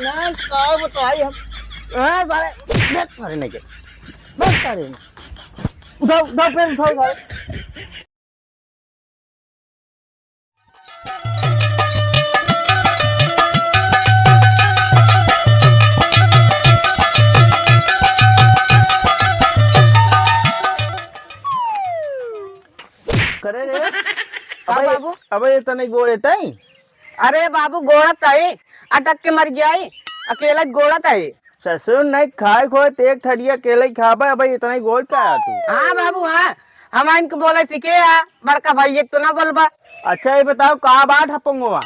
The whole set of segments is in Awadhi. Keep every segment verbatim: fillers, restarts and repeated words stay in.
ना, का बताई हम? हाँ, सारे, देख सारे नहीं के। बस सारे। उठाओ, उठाओ, पेन उठाओ सारे। करे रे। का अबे, बाबू? अबे, ये तने गोड़े तई? अरे बाबू, गोड़त आई, अटक के मर गया आई, अकेला गोड़त आई। ससुर, नहीं खाए खोए, तो एक थरिया अकेले ही खाबा, अबे, इतना ही गोड़ पे आया तू। हाँ बाबू, हाँ, हम इनके बोले सीखे आ, बड़का भैया के तो ना बोलबा। अच्छा, ये बताओ, का बात है पंगवा?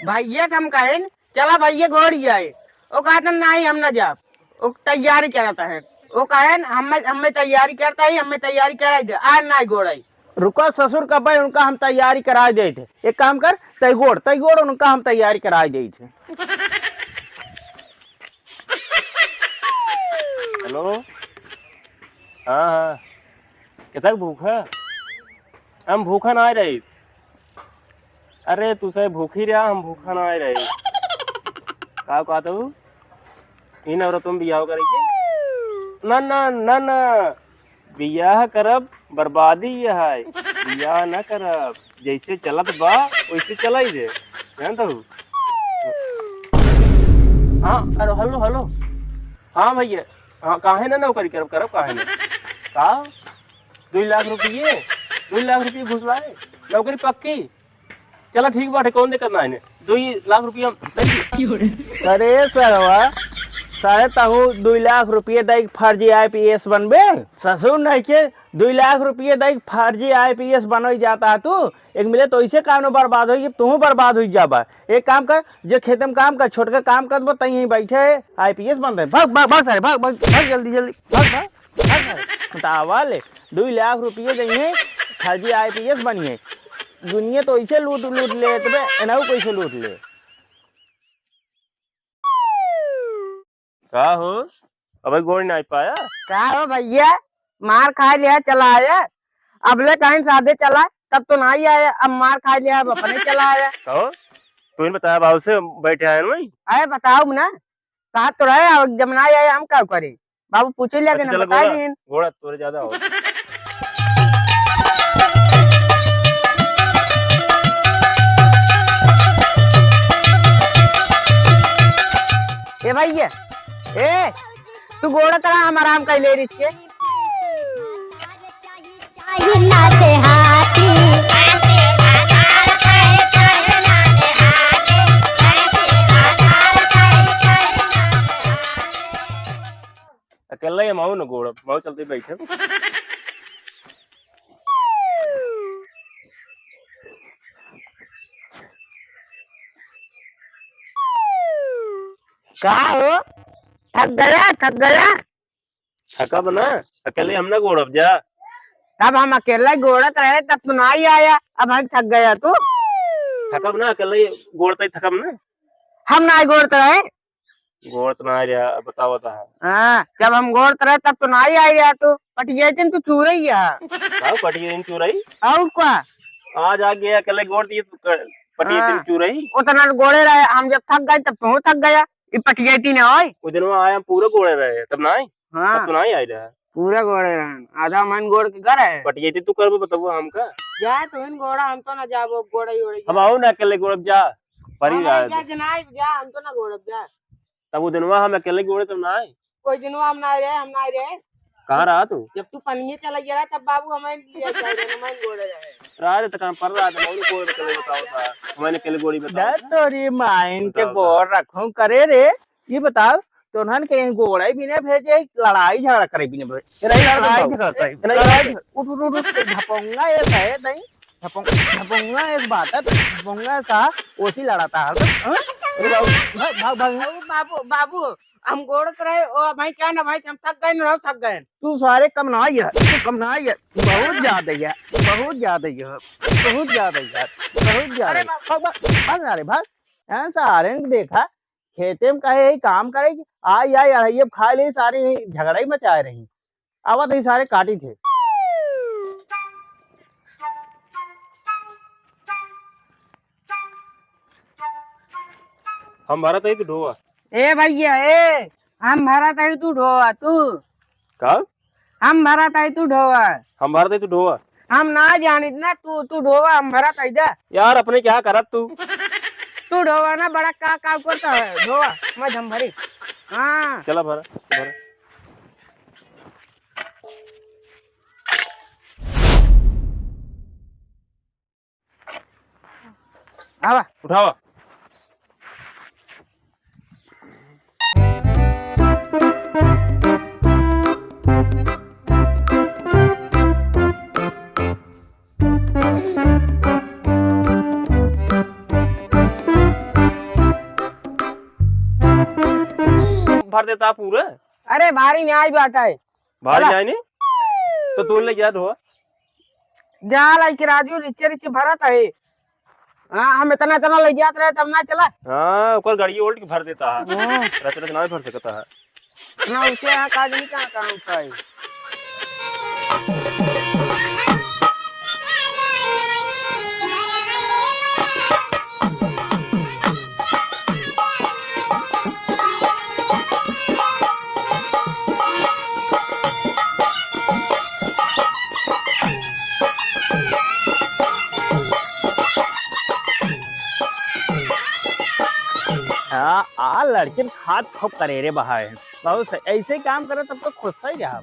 भैया से हम कहेन, "चला भैया, गोड़ जाए।" वो कहते, "नहीं, हम ना जाब।" वो तैयारी करता है, वो कहेन, "हम, हम तैयारी करता है, हम तैयारी कराई दे, आज ना गोड़ाई।" रुका ससुर, कबे उनका हम तैयारी कराई देत है। एक काम कर, तै गोड़, तै गोड़, उनका हम तैयारी कराई देत है। हेलो, हाँ, हाँ, कितना भूखा? हम भूखा ना रही। अरे, तू से भूखी रहा, हम भूखा ना रही। का कहत हूँ? इन औरत में बियाह करे के? ना, ना, ना, ना। बियाह करब, बर्बादी ये है। बियाह ना करब। जैसे चलत बा, वैसे चलाई दे। जानत हूँ? हाँ, अरे, हेलो, हेलो। हाँ भैया, हाँ, काहे ना नौकरी करब, करब काहे ना? का? दुई लाख रुपये, दुई लाख रुपये घुस लाए, नौकरी पक्की। चला ठीक बाटे, कौन दिक्कत ना है, दुई लाख रुपया हम दे दी। अरे सरवा, सारे तहू दुई लाख रुपये दे के फर्जी आई पी एस बनबे? ससुर नहीं के, दुई लाख रुपये दे के फर्जी आई पी एस बनोई जाता है तू। एक मिले तो ऐसे काम में बर्बाद होई, तू बर्बाद होई जाबा। एक काम कर, जे खेते में काम कर, छोटका काम कर दबो, तई यहीं बैठे आई पी एस बन रहे। भाग, भाग, भाग सारे, भाग, भाग, भाग जल्दी, जल्दी, भाग, भाग। बतावा ले, दुई लाख रुपये दइहे, फर्जी आई पी एस बनिहे। दुनिया तो ऐसे लूट, लूट लेत बे, एनहू कैसे लूट ले। का हो, अबे गोड़ नहीं पाया? का हो भैया, मार खा लिया, चला आया, अबले कहीं सादे चला, तब तो नहीं आया, अब मार खा लिया, अब अपने चला आया। का हो, तू ही बताया, बाबू से बैठे आए ना। अरे बताओ ना, साथ तो रहे, अब जब ना आए, हम का करी? बाबू पूछे ले, अच्छा, ना चलो, बताए गोड़ा, दीन। गोड़ा तोरे ज्यादा हो। ए भैया, ए, तू गोड़ा तरह हम आराम कर ले रिच के। चाही ना देहाती। अकेला ही हम आऊ न गोड़, माऊ चलते बैठे। का हो? थक गया, थक गया? थकब ना, अकेले हम ना गोड़ब जा। तब हम अकेले गोड़त रहे, तब तू नाई आया, अब हम थक गया तू। थकब ना, अकेले गोड़ते थकब ना। हम नाई गोड़त रहे। गोड़त ना आया, बताओ तो है। हाँ, जब हम गोड़त रहे, तब तो नाई आया तू। पटियतिन तू चूरई है। का पटियतिन चूरई? और का? आज आ गया, अकेले गोड़ दिए तू कर, पटियतिन हाँ। चूरई। उतना गोड़े रहे, हम जब थक गए, तब तू थक गया। ई पटियतिन होय। वो दिन वहाँ आया, हम पूरे गोड़े रहे, तब ना आई। हाँ। तब तो ना ही आई रहा। पूरा गोड़े रहन। आधा मन गोड़ के घर है। पटियती तू करबो, बताबो हमका। जा, तू इन गोड़ा, हम तो ना जाबो, गोड़ा ही ओड़े हम जा। आऊ ना अकेले गोड़ब जा। परी हमारे रहा जा, है। जनाई जा, हम तो ना गोड़ब जा। तब वो दिनवा हम अकेले गोड़े तब ना आए। कोई दिनवा हम ना रहे, हम ना रहे। कहाँ रहा तू? जब तू पनिये चला गया रहा, तब बाबू हमें लिया जाए, हमें गोड़े रहे। रहा रे, तकान पर रहा, तो मौनी गोड़ अकेले बताओ था। हमें अकेले गोड़ी बताओ जा था। तोरी माइन के बताओ था। गोड़ रखूं करे रे। ये बताओ, तोहन के यहीं गोड़े बिना भेजे, लड़ाई झगड़ा करे बिना भेजे। लड़ाई झगड़ा करे। लड़ाई झगड़ा। उठ, उठ, उठ, उठ, झपोंगा एक है, नहीं? झपों-, झपोंगा एक बात है, झपोंगा सा ओसी लड़ाता है, हाँ? अरे बाबू, भाग, भाग, भाग। बाबू, बाबू, बाबू, हम गोड़त रहे, ओ भाई, क्या ना भाई, हम थक गए ना, थक गए। तू सारे कम ना आई है, तू कम ना आई है, बहुत ज्यादा ही है, बहुत ज्यादा ही है, बहुत ज्यादा ही है, बहुत ज्यादा अरे ही है। बाबू। भाग, भाग, भाग सारे, भाग। हैं, सारे ने देखा, खेते में कहे यही काम करे कि आई, आई, आई, अब खा ले सारे, यही झगड़ा ही मचाए रही। आवत ही सारे काटी थे। हम भरत है तो ढोआ। ए भैया, ए, हम भरत हई, तू ढोवा, तू। का? हम भरत हई, तू ढोवा। हम भरत हई, तू ढोवा। हम ना जानित ना, तू, तू ढोवा, हम भरत हई दा। यार, अपने क्या करत तू? तू ढोवा ना, बड़ा का, का करत है, ढोवा, मत हम भरी। हाँ। चला भरा, भरा। आवा। उठावा। भर देता पूरा। अरे भारी न्याय बाटा है। भारी चला। न्याय नहीं? तो तू ले जा ढोवा। जा लाई के राजू, रिच्चे रिच्चे भरत है। हाँ, हम इतना इतना ले जात रहे तब ना चला। हाँ, ओकर गाड़ी उल्ट के भर देता है। हाँ। रच रच ना भर सकता है। ना उसे यहाँ का आदमी कहाँ कहाँ उठा है। हाँ, आ लड़किन खात खूब करे रे बहाए। बहुत सही, ऐसे ही काम करे तब तो खुश ही रहा।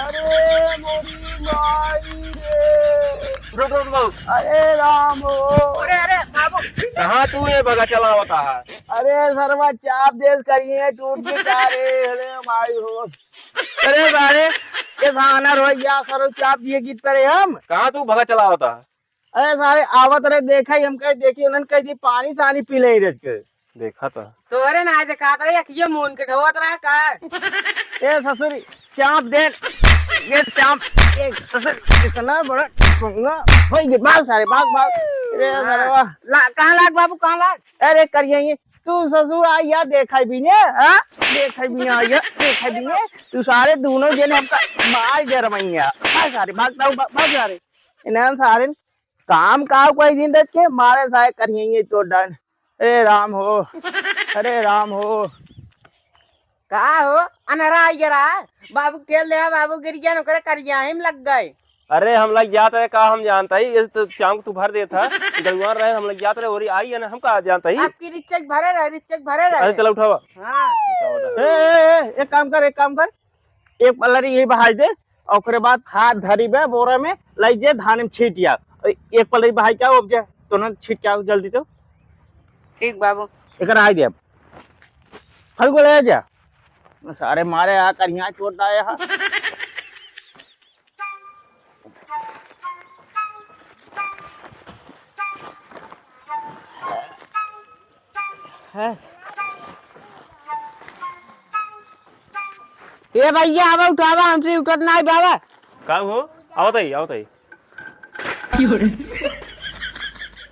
अरे मोरी माई रे। रुक, रुक, रुक। अरे राम हो। अरे, अरे, बाबू। कहाँ तू ये भगा चलावता है? अरे सरवा, चाप देस करिए, टूट के का रे, अरे माई हो। अरे सारे, ये साना रोई गया, सरो चाप दिए गीत करे हम। कहाँ तू भगा चलावता है? अरे सारे, आवत रहे, देखा ही हम कहे, देखी, उन्होंने कह दी, "पानी सानी पी ले रज के।" देखा तो। तोहरे ना देखात रहे, अखिये मून के ढोवत रहा का? ए ससुर, चाप दे, ये चाप, ये ससुर, इतना बड़ा पंगा, भाग, भाग सारे, भाग, भाग। अरे हाँ। सरवा। ला, कहाँ लाग बाबू, कहाँ लाग? अरे करिए ये, तू ससुर आ, या देखा भी ने, हाँ? देखा भी ने, आ, या देखा भी ने, तू सारे दोनों जने हमका मार गरमैया। भाग सारे, भाग, भाग, भाग, भाग सारे। इन्हें सारे काम का कोई दिन देख के मारे सारे करिए तो डन। अरे राम हो, अरे राम हो। का हो, अनहरा आ गया रहा? बाबू खेल दे, बाबू गिर गया, ओकरे करिया ही में लग गए। अरे हम लग जात रहे, का हम जानता ही, ये तो चांग तू भर देत है, गलवान रहे, हम लग जात रहे, और आई है ना, हम का जानता ही। आपकी रिच्चक भरे रहे, रिच्चक भरे रहे। अरे चला उठावा। हाँ। उठावा, उठावा। ए, ए, ए, एक काम कर, एक काम कर, एक पलरी यही बहाई दे, और ओकरे बाद हाथ धरी बे बोरा में, लाई जे धान में छीट या। एक पलरी बहाई क्या उपजे, तो ना छीट क्या जल्दी तो। ठीक बाबू। एक आई दे अब। फल को ले जा। सारे मारे आ कर यहाँ चोट आया है। है। ए भैया, आवा उठावा, हमसे उठत नाही बाबा। का हो? आवत ही, आवत ही।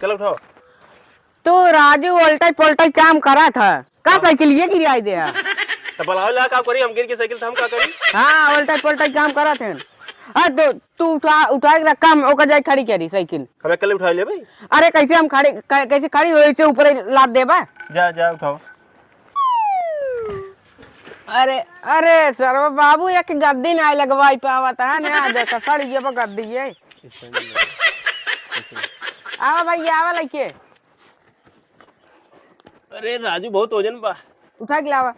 चलो उठाओ। तू राजू उल्टा पुल्टा काम करत है। का हाँ। साइकिल ये गिराई दे है? तो बुलाओ ला, का करी? हम गिर के साइकिल तो हम का करी? हाँ, उल्टा पुल्टा काम करत है। अरे तो तू उठा, उठा के रखा, हम ओकर जाए खड़ी करी साइकिल। हम अकेले उठा ले भाई। अरे कैसे हम खड़ी, कै-, कैसे खड़ी हो, इसे ऊपर ही लाद देबा। जा, जा, उठाओ। अरे, अरे, सरवा बाबू, एक गद्दी ना लगवाई पावत है ना, देखा, सड़ गया बा गद्दी ये। आवा भैया, आवा लइके। अरे राजू, बहुत वजन बा। उठा के लावा।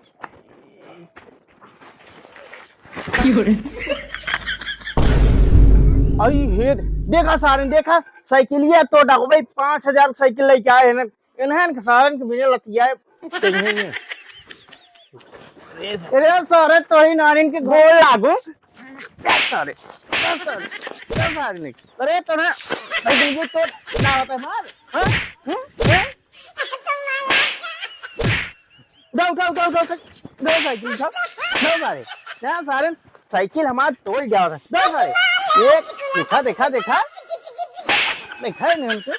आई हे, देखा सारन, देखा, साइकिलिया तो डाको भाई, पाँच हजार साइकिल लेके आए हैं ना, इन्हन के सारन के बिना लतियाए कहीं नहीं। अरे सारे, तो ही नारिन के गोल लागू। सारे, सारे, सारे नहीं। अरे तोरा, भाई, तुमको तो ना होता है मार, हाँ? हम्म? हैं? उठा, उठा, उठा, उठा, उठा। दो साइकिल उठा। दो सारे। ना सारे, साइकिल हमार तोड़ जाओ। दो सारे। एक, देखा, देखा, देखा। देखा है नहीं उनको।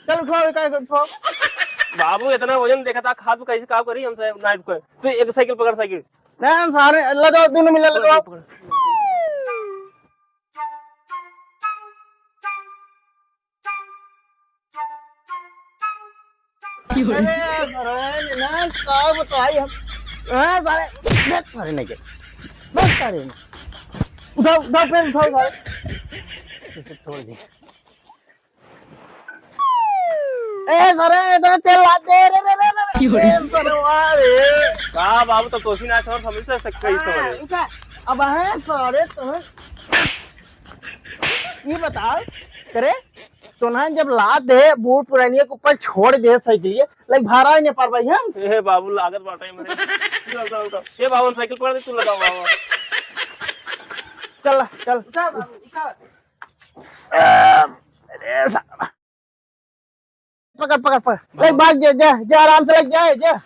चल उठाओ, एक, एक उठाओ। बाबू, इतना वजन देखा था, खाद कैसे काम करी हमसे नाइफ को? तू एक साइकिल पकड़, साइकिल। ना, सारे, लगा दो, दोनों मिला, लगा दो। पकड़, पकड़। अरे, सारे, ना, का बताई हम? हाँ, सारे, देख, सारे नहीं के। बस, सारे नहीं। उठाओ, उठाओ, पेन उठाओ, सारे। इसे छोड़ दे। ए, सारे, इधर तेल ला दे, रे, रे, रे, रे, रे। क्यों रे? तेल तो डलवा दे। का बाबू, तो कोसी ना छोड़, समझ से सक-, कई हाँ, सवाल है। उठा। अब है, सारे, तुम्हें ये बताओ, करे, तोन्हन जब लाद दे, बूढ़ पुरानिया के ऊपर छोड़ दे साइकिलिया, लाइक भाड़ा ही नहीं पार पाई हम। ए बाबू, लागत बाटे मने। उठा, उठा, उठा। ए बाबू, साइकिल पकड़ दे, तू लगा बाबू। चल, चल। उठा बाबू, उठा। अरे साला। पकड़, पकड़, पकड़। लाइक भाग जा, जा, जा, आराम से लाइक जा, जा।